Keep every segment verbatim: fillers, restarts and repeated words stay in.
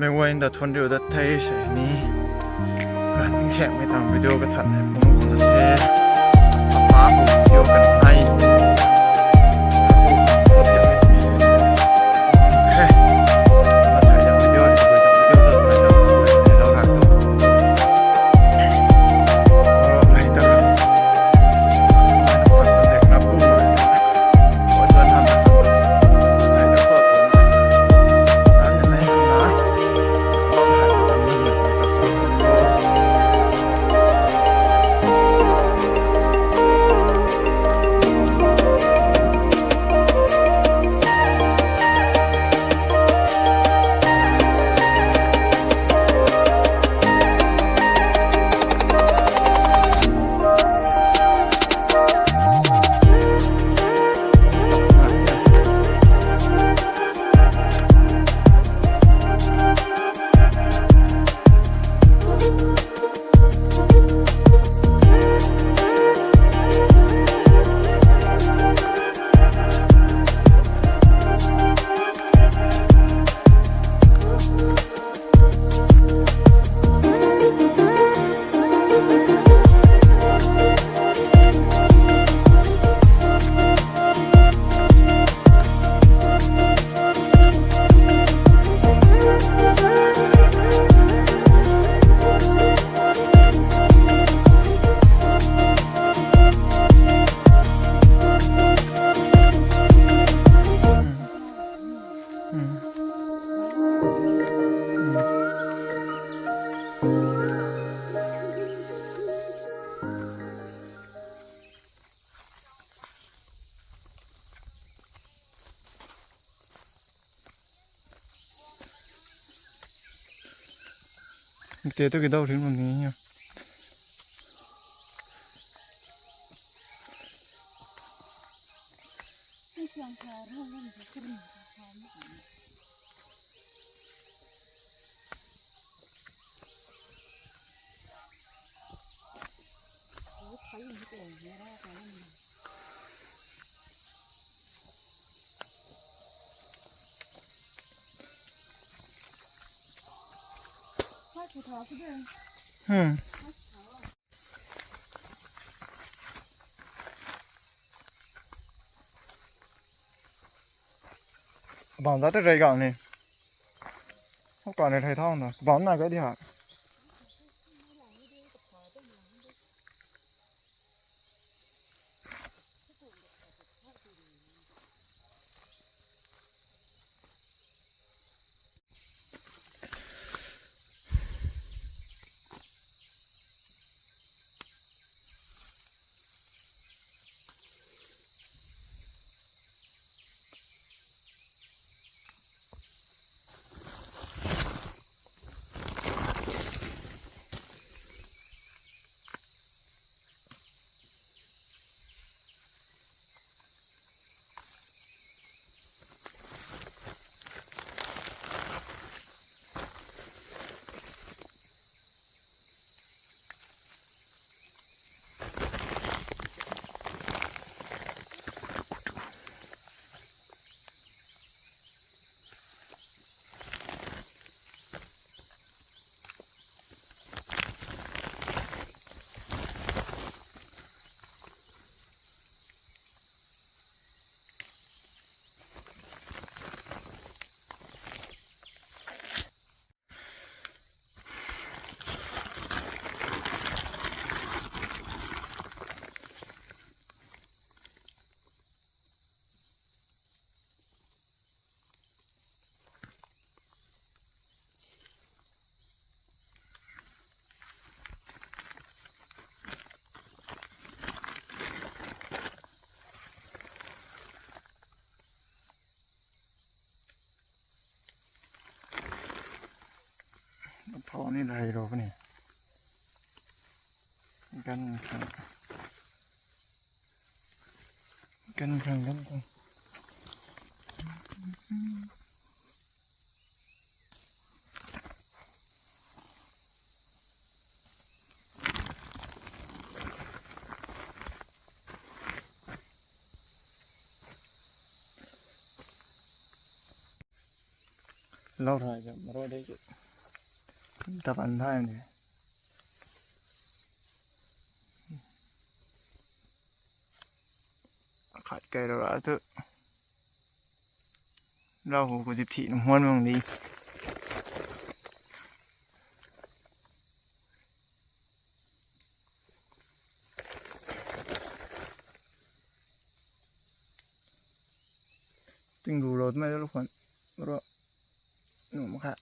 Mei guay ta thuan riu dat the se ni. Kan ning sek mei tang video kathan hei pung na se. Apa hu video kan nai. Te tu kidau ring ram ni ya. Hmm. Bam za te rei gang ni. Hou ka ni rei thau na. Bam na ka di ha. Thau ni rei ro ni. Gan khang. Gan khang, gan khang. Lau thai jam ro de ki. Tapan thai ne. Khat kai ro ra tu. Lau hu ko zip thi num huan mang di. Ting ru lo mai lo khwan ro nu ma kha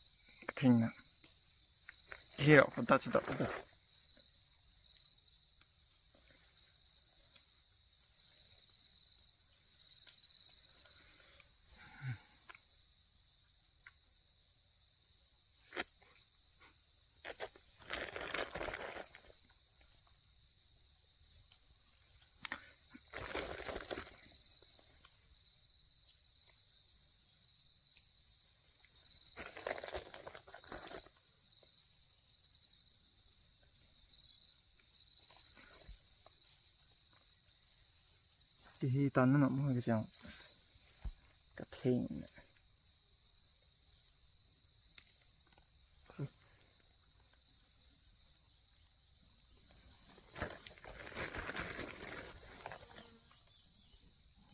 kathing na hi ro khwan ta chi ta ta. Ti hi tan na mo ke siang. Kathing.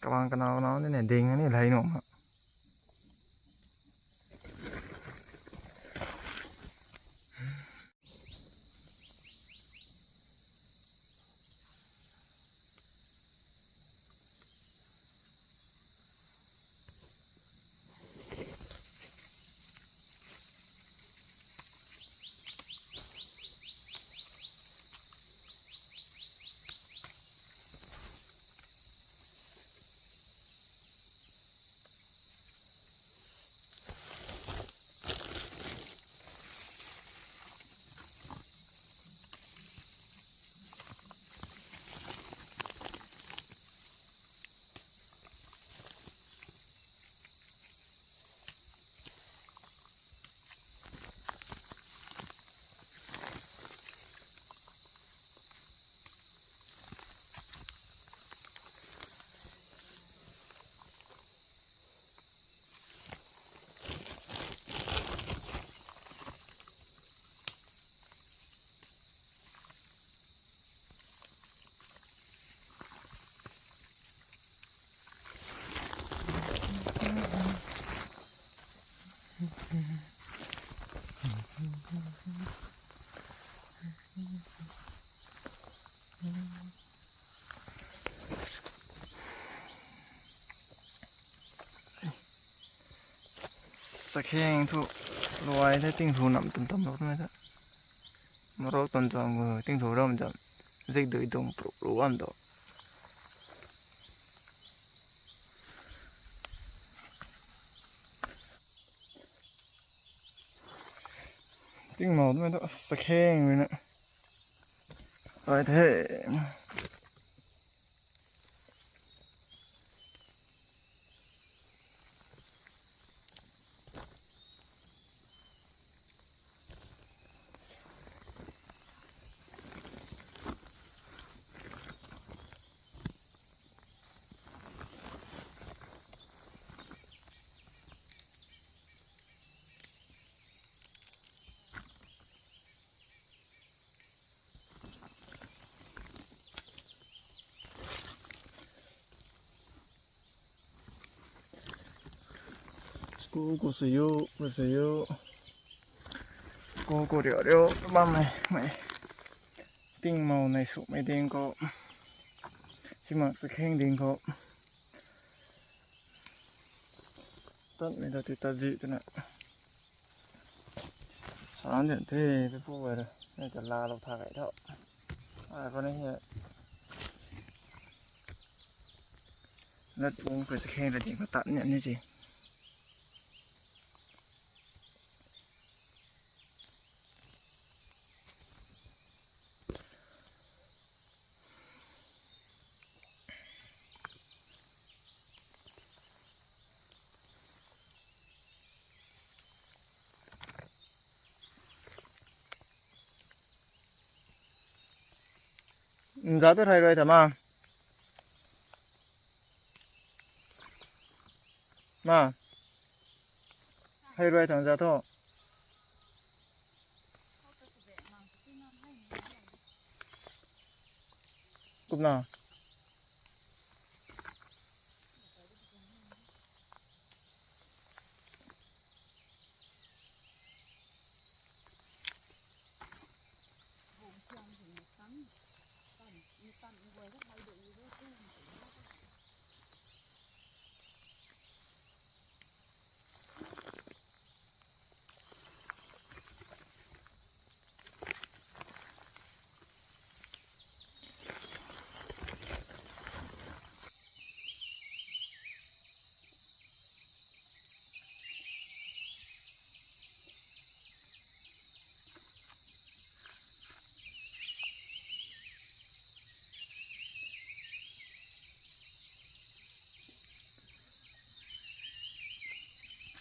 Kabang kanau kanau ni ne ding ni lai nuh ma. Sakheng thu luai the, ting thu nam tam tam lou na the. Marok tan tuang gu ting thu ram tam. Zik dui dung pruk ru am do. Ting mau tu mai tu sakheng rui na. Ai the. School ko suyu, ko suyu. School ko rio rio bam mei, mei. Ting mau nei sumei ding khou. Simak sakheng ding khou. Tat mei ta ti tat zi twna. San den the, pe pu bai ra. Nei ta la lou tha kai tho. Ai ko nei he. Lat pung ko sakheng ra ding khou tat ni ni si. Nza tu thai rui tha ma. Ma. Hei ruai thang za tho. Kumna.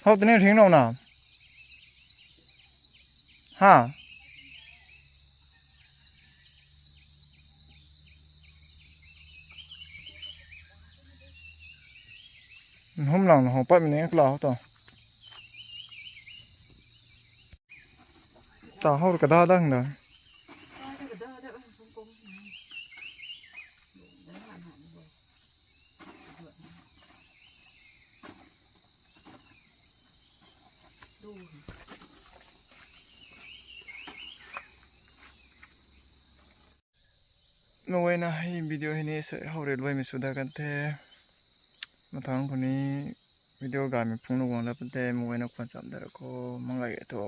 Hou tini ring nau na. Ha. Hum lang na hou pat mini kala hou to. Ta hou kada dang da. Mawei na hei video hei ni sei hou ri luai mi sw da kan the. Mathang khou ni video ga mi phung nu guang la pan the, mawei na khwan cham da ra khou mangai ga tho.